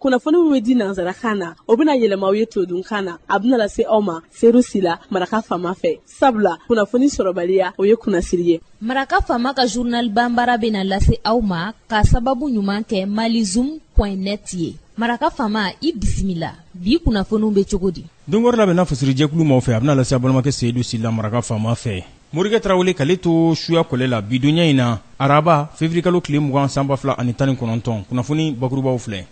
Kunnafoni min bɛ di nansarakan na, o bɛna yɛlɛma aw ye todunkan na. A bɛna lase aw ma Seyidu Sila, Maraka Faama fɛ. Sabula kunnafoni sɔrɔbaliya, o ye kunnasiri ye. Maraka Faama ka journal banbara bɛna lase aw ma ka sababu ɲuman kɛ malizoom point net ye. Maraka Faama, i bisimila. Bi kunnafoniw bɛ cogo di? Don wɛrɛ labɛnna fasirijɛkulu maaw fɛ, a bɛna lase a balimakɛ Seyidu Sila, Maraka Faama fɛ. Morikɛ Tarawele k'ale to suya kɔlɛ la bidonya in na, araba feburuyekalo tile 20 san 2019, kunnafoni bakurubaw filɛ.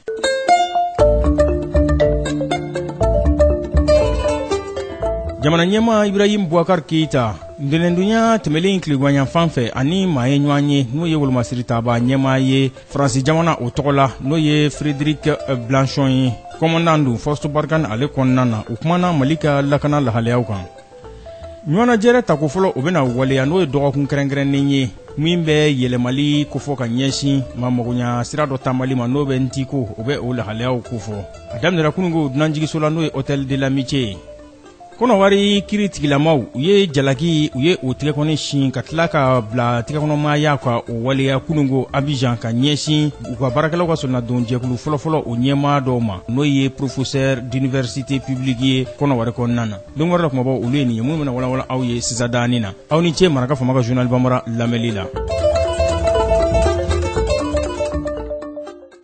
Jamana ɲɛmaa Ibrahim Boubacar Keita, ntɛnɛndonya tɛmɛlen tileganyanfan fɛ, ani maa ye ɲɔgɔn ye n'o ye wolomasiri tabaa ɲɛmaa ye Faransi jamana o tɔgɔ la, n'o ye Frédéric Blanchon ye, commandant don Force Barkhane ale kɔnɔna na. U kumana Mali ka lakana lahalayaw kan. Ɲɔgɔnnajɛrɛ tako fɔlɔ, o bɛna waleya, n'o ye dɔgɔkun kɛrɛnkɛrɛnnen ye min bɛ yɛlɛmali kofɔ ka ɲɛsin ma magoɲa sira dɔ taamali ma, n'o bɛ ntiko, o bɛ o lahalayaw kofɔ. A daminɛra kununko dunanjigiso la, n'o ye Hôtel de l'Amitié ye. Kɔnɔwari kiri tigilamaw, u ye jalaki, u ye o tigɛkɔni sin ka tila ka bila tigɛkɔnɔmaya ka o waleya kununko Abidjan ka ɲɛsin u ka baarakɛlaw ka sɔrɔnadon jɛkulu fɔlɔfɔlɔ o ɲɛmaa dɔw ma, n'o ye professeur d'université publique ye Kɔnɔwari kɔnɔna na. Don wɛrɛ la kumabaw, olu ye nin ye minnu bɛna walawala aw ye sisan daani na. Aw ni ce Maraka Faama ka journal banbara lamɛnli la.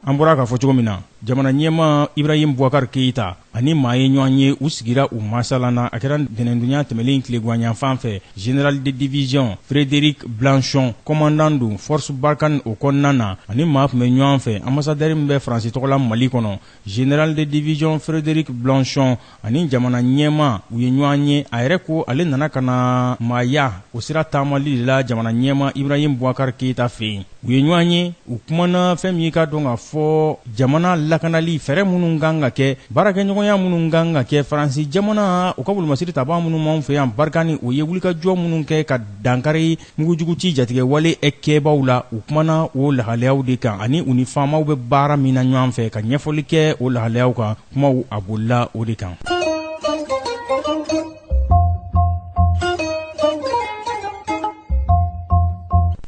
An bɔra k'a fɔ cogo min na, jamana ɲɛmaa Ibrahim Boubacar Keita ani maa ye ɲɔgɔn ye, u sigira, u masala na. A kɛra ntɛnɛndonya tɛmɛlen tileganyanfan fɛ. Général de division Frédéric Blanchon, commandant don Force Barkhane o kɔnɔna na, ani maa tun bɛ ɲɔgɔn fɛ, ambassadeur min bɛ Faransi tɔgɔ la Mali kɔnɔ. Général de division Frédéric Blanchon ani jamana ɲɛmaa, u ye ɲɔgɔn ye. A yɛrɛ ko ale nana ka na maaya o sira taamali de la jamana ɲɛmaa Ibrahim Boubacar Keita fɛ yen. U ye ɲɔgɔn ye, u kumana fɛn min ka dɔn ka fɔ jamana lakanali fɛɛrɛ minnu kan ka kɛ, baarakɛɲɔgɔnya minnu kan ka kɛ. Faransi jamana u ka wolomasiri tabaa minnu b'anw fɛ yan Barkhane, o ye wulikajɔ minnu kɛ ka dankari mugujugu ci jatigɛ wale kɛbaw la, u kumana o lahalayaw de kan, ani u ni faamaw bɛ baara min na ɲɔgɔn fɛ, ka ɲɛfɔli kɛ o lahalayaw kan. Kumaw a bolila o de kan.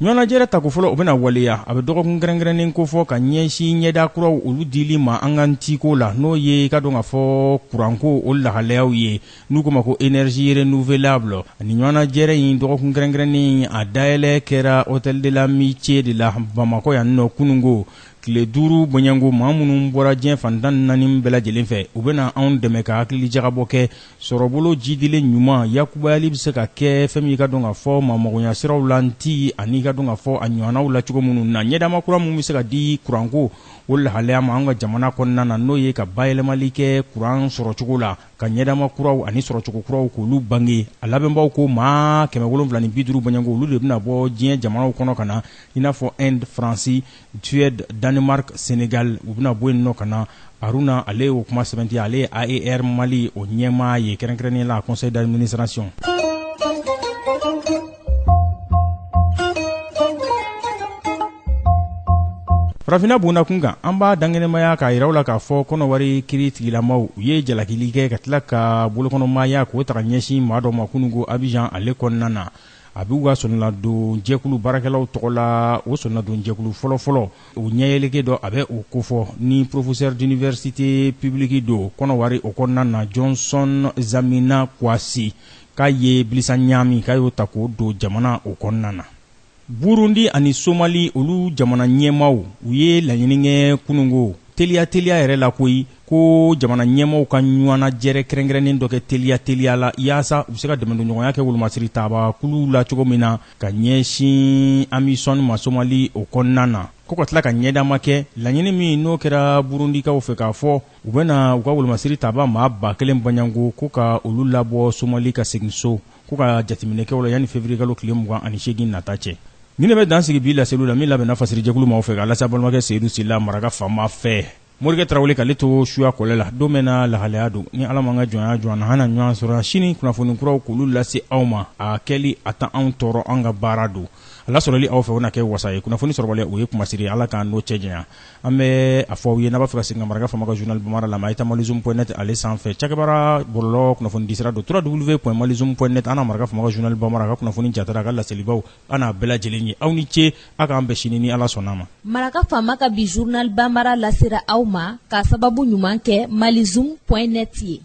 Ɲɔgɔnnajɛrɛ tako fɔlɔ, o bɛna waleya. A bɛ dɔgɔkun kɛrɛnkɛrɛnnen kofɔ ka ɲɛsin ɲɛda kuraw olu dili ma an ka ntiko la, n'o ye ka dɔn ka fɔ kuranko o lahalayaw ye, n'u ko ma ko énergie renouvelable. Ani ɲɔgɔnnajɛrɛ in dɔgɔkun kɛrɛnkɛrɛnnen, a dayɛlɛ kɛra Hôtel de l'Amitié de la Bamakɔ yan nɔ kununko. Tile 5 bɔɲɔgɔnko, maa minnu bɔra diɲɛ fan 14 bɛɛ lajɛlen fɛ, u bɛna anw dɛmɛ ka hakili jagabɔ kɛ sɔrɔbolo jidilen ɲuman yakubayali bɛ se ka kɛ fɛn min ka dɔn ka fɔ maa magoɲa siraw la nti ani ka dɔn ka fɔ a ɲɔgɔnnaw la cogo minnu na, ɲɛdama kura minnu bɛ se ka di kuranko o lahalaya ma an ka jamana kɔnɔna na, n'o ye ka bayɛlɛmali kɛ kuran sɔrɔcogo la, ka ɲɛdama kuraw ani sɔrɔcogo kuraw k'olu bange. A labɛnbaw ko maa 750 bɔɲɔgɔnko, olu de bɛna bɔ diɲɛ jamanaw kɔnɔ ka na, i n'a fɔ Inde, Faransi, Suède, Danemark, Sénégal, u bɛna bɔ yen nɔ ka na. Aruna, ale y'o kuma sɛbɛntiya, ale ye AER Mali o ɲɛmaa ye, kɛrɛnkɛrɛnnenya la conseil d'administration. Farafinna bondakun kan, an b'a dankɛnɛmaya k'a yira aw la k'a fɔ Kɔnɔwari kiri tigilamaw, u ye jalakili kɛ ka tila ka bolokɔnɔmaaya k'o ta ka ɲɛsin maa dɔ ma kununko Abidjan ale kɔnɔna na. A b'u ka sɔnladon jɛkulu baarakɛlaw tɔgɔ la, o sɔnladon jɛkulu fɔlɔfɔlɔ o ɲɛyɛlɛke dɔ, a bɛ o kofɔ ni professeur d'université publique don Kɔnɔwari o kɔnɔna na, Johnson Zamina Kwasi, k'a ye bilisa ɲaami k'a y'o ta k'o don jamana o kɔnɔna na. Burundi ani Somali, olu jamana ɲɛmaaw, u ye laɲini kɛ kununko teliya teliya yɛrɛ la koyi, ko jamana ɲɛmaaw ka ɲɔgɔnnajɛrɛ kɛrɛnkɛrɛnnen dɔ kɛ teliya teliya la, yaasa u bɛ se ka dɛmɛdonɲɔgɔnya kɛ wolomasiri taaba kuluw la cogo min na ka ɲɛsin AMISOM ma Somali o kɔnɔna na, ko ka tila ka ɲɛdama kɛ. Laɲini min n'o kɛra Burundikaw fɛ k'a fɔ u bɛna u ka wolomasiri taaba maa 1000 bɔɲɔgɔnko, ko ka olu labɔ Somali ka segin so, ko ka jateminɛ kɛ o la yanni février kalo tile 28 nata cɛ. Nin de bɛ dan sigi bi laseliw la min labɛnna fasirijɛkulu maaw fɛ k'a lase balimakɛ Seyidu Sila Maraka Faama fɛ. Morikɛ Tarawele k'ale to suya kɔlɛ la don bɛ na lahalaya don ni Ala m'an ka jɔnya jɔ an na, an na ɲɔgɔn sɔrɔ sini kunnafoni kuraw k'olu lase aw ma. A kɛli a tɛ anw tɔɔrɔ, an ka baara don. A lasɔrɔli aw fɛ, o na kɛ wasa ye. Kunnafoni sɔrɔbaliya, o ye kumasiri. Ala k'an n'o cɛ janya. An bɛ a fɔ aw ye, n'a b'a fɛ ka segin ka Maraka Faama ka journal bambara lamɛn, a ye taa malizoom.net ale sanfɛ. Cakɛbara bɔlɔlɔ kunnafoni disira don, www.malizoom.net. An na Maraka Faama ka journal bambara, a ka kunnafoni jatara, a ka laselibaw, an n'a bɛɛ lajɛlen ye. Aw ni ce, a k'an bɛn sini ni Ala sɔnna ma. Maraka Faama ka bi journal bambara lasera aw ma k'a sababu ɲuman kɛ malizoom.net ye.